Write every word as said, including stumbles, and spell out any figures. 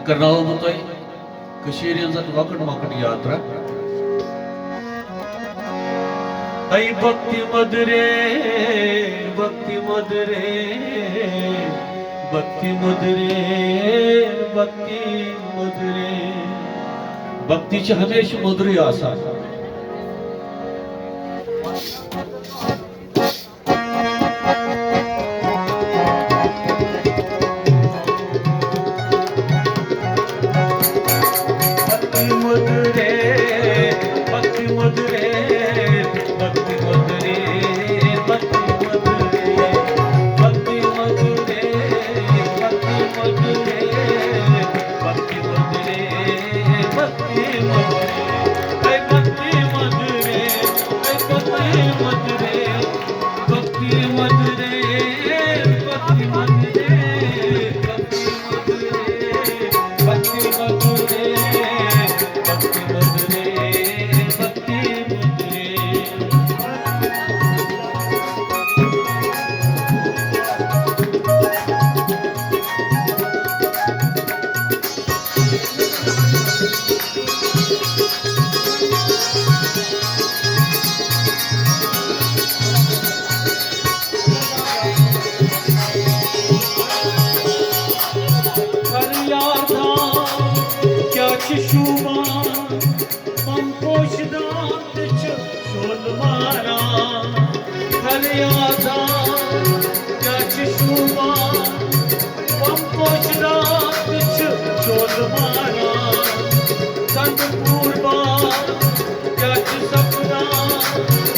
کرناوو بہٕ تۄہہِ کٔشیٖرِ ہٕنٛز اکھ لۄکٕٹ مۄکٕٹ یاترا۔ اے بھکتی مدُرے، بھکتی مدُرے، بھکتی مدُرے، بھکتی مدُرے۔ بھکتی چھِ ہمیشہِ مٔدرٕے آسان۔ فریاداں کیا چھ شوبان، پم پوش دان تہ چھ شول ماران۔ فریاداں کیا چھ شوبان، پم پوش دان تہ چھ شول ماران۔ چند پور بان کیا چھ سپدان،